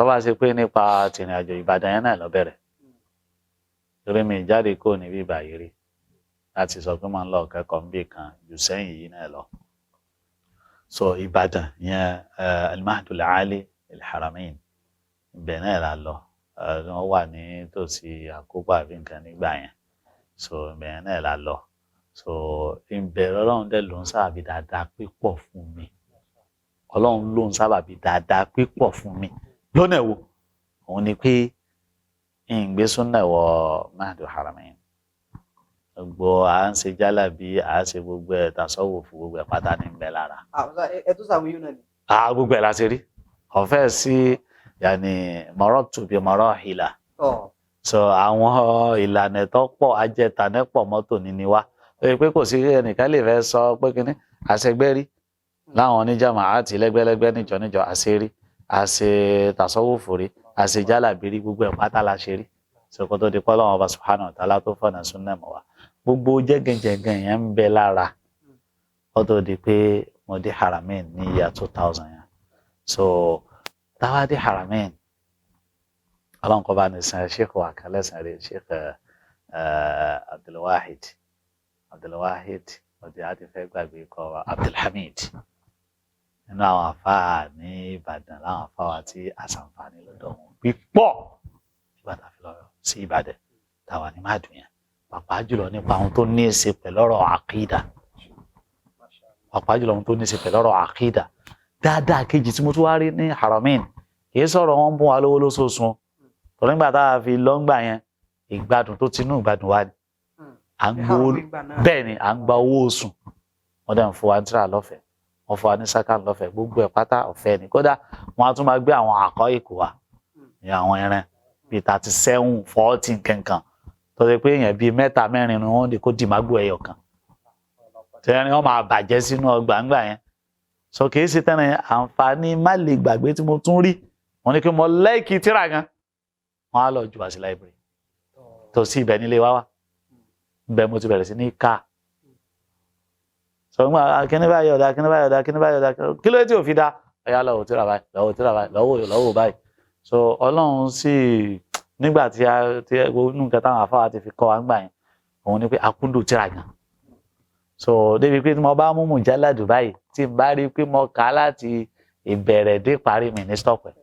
Tó bá ṣe pé nípa tìrìn àjò, Ìbàdàn yẹn náà lọ bẹ̀rẹ̀, torí mi jáde kó níbí ìbàyí rí láti sọ pé màá ń lọ kẹ́kọ̀ọ́ níbì kan jù sẹ́yìn yìí náà lọ. So Ìbàdàn yẹn, Al-Mahdul Ali Al-Haramain, ibẹ̀ náà la lọ. Wọ́n wà ní tòsí Àkóbọ̀ àbí nǹkan nígbà yẹn. So ibẹ̀ náà la lọ. So ìbẹ̀rẹ̀, Ọlọ́run dẹ̀ ló ń sábàbí dáadáa pípọ̀ fún mi. Ọlọ́run ló ń sábàbí dáadáa pípọ̀ fún mi lọ́nà ẹ̀wò òun ni pé ìgbé súnà wọ Mahdul Haramain, gbogbo à ń ṣe jálàbí, à ń ṣe gbogbo ẹ̀, tasawuf, gbogbo ẹ̀ pátá ní bẹ lára. Ẹ tó sàwọn yìí náà ni. Ah, gbogbo ẹ̀ la ṣe rí ọ̀fẹ́ sí, yàní marartu bi marahila. So àwọn ìlànà tó pọ̀ ajẹtanẹ́pọ̀ mọ́tò níní wá, ó yẹ pé kò sí ẹnìkan lè fẹ́ sọ pé kínní àṣegbẹ́rí láwọn oníjàmá àti lẹ́gbẹ́lẹ́gbẹ́, níjọ níjọ, àṣerí, àṣe tasawufu rí, àṣe jálàbí rí, gbogbo ẹ̀ pátá la ṣe rí. So kó tó di pé Ọlọ́run Ọba subhanahu wa ta'ala tó fọ̀nà súnà mọ́ wa, gbogbo jẹ́gẹ́jẹ́gẹ́ yẹn ń bẹ lára kó tó di pé mo dé Haramain ní year 2000 yẹn. So táwa dé Haramain, Ọlọ́run kọ́ bá ní san Sheikh wa kan lẹ́sàn rẹ̀, Sheikh Abdulwahid, Abdulwahid ọ̀dẹ̀ àti fẹ́ gbàgbé kọ́ wa, Abdulhamid, nínú àwọn àfáà ní Ìbàdàn, láwọn àfáà wa tí àṣàǹfààní lọ́dọ̀ wọn pípọ̀ nígbà tá a fi lọ sí Ìbàdàn táwa ní má dùn yẹn, pàápàá jùlọ nípa ohun tó ní í ṣe pẹ̀lú ọ̀rọ̀ àkídà, pàápàá jùlọ ohun tó ní í ṣe pẹ̀lú ọ̀rọ̀ àkídà. Dáadáa kejì tí mo tún wá rí ní Haramain, kì í sọ̀rọ̀ wọn ń bún wa lówó lóṣooṣù, torí nígbà tá a fi lọ́ngbà yẹn, ìgbádùn tó tinú ìgbádùn wa ni à ń gbowó. Bẹ́ẹ̀ ni, à ń gba owó oṣù, wọ́n dẹ̀ ń fún wa ní tíra lọ́fẹ̀ẹ́, wọ́n fún wa ní sákà lọ́fẹ̀ẹ́, gbogbo ẹ̀ pátá ọ̀fẹ́ ni. Kódà wọ́n á tún máa gbé àwọn àkọ́ ìkó wa ní àwọn ẹran bíi 37, 40 kankan, tó ṣe pé èèyàn bíi mẹ́ta mẹ́rin ni wọ́n lè kó dìmágbó ẹyọ kan tẹ́rin, wọ́n máa bàjẹ́ sínú ọgbà ńgbà yẹn. So kì í ṣe tẹ́rin. Àǹfààní má lè gbàgbé tí mo tún rí wọ́n ní kí mo lẹ́ẹ̀kì tíra gan, wọ́n á lọ jù wá sí library tó sí ibẹ̀ nílé wá wá. Ibẹ̀ mo ti bẹ̀rẹ̀ sí ní ká sọ nígbà kíní báyìí ọ̀dà, kíní báyìí ọ̀dà, kíní báyìí ọ̀dà, kí ló dé tí ò fi dá ọ̀yà, lọ́wọ́ tíra báyìí, lọ́wọ́ tíra báyìí, lọ́wọ́ lọ́wọ́ báyìí. So Ọlọ́run sì nígbà tí a tí inú nǹkan táwọn afáwa ti fi kọ́ wa ńgbà yẹn, òun ni pé akúndùn tíra gan. So débi pé tí mo bá mú mùjáládù báyìí, tí n bá rí i pé mo kà á láti ìbẹ̀rẹ̀ dé parí, mi ní stop ẹ̀.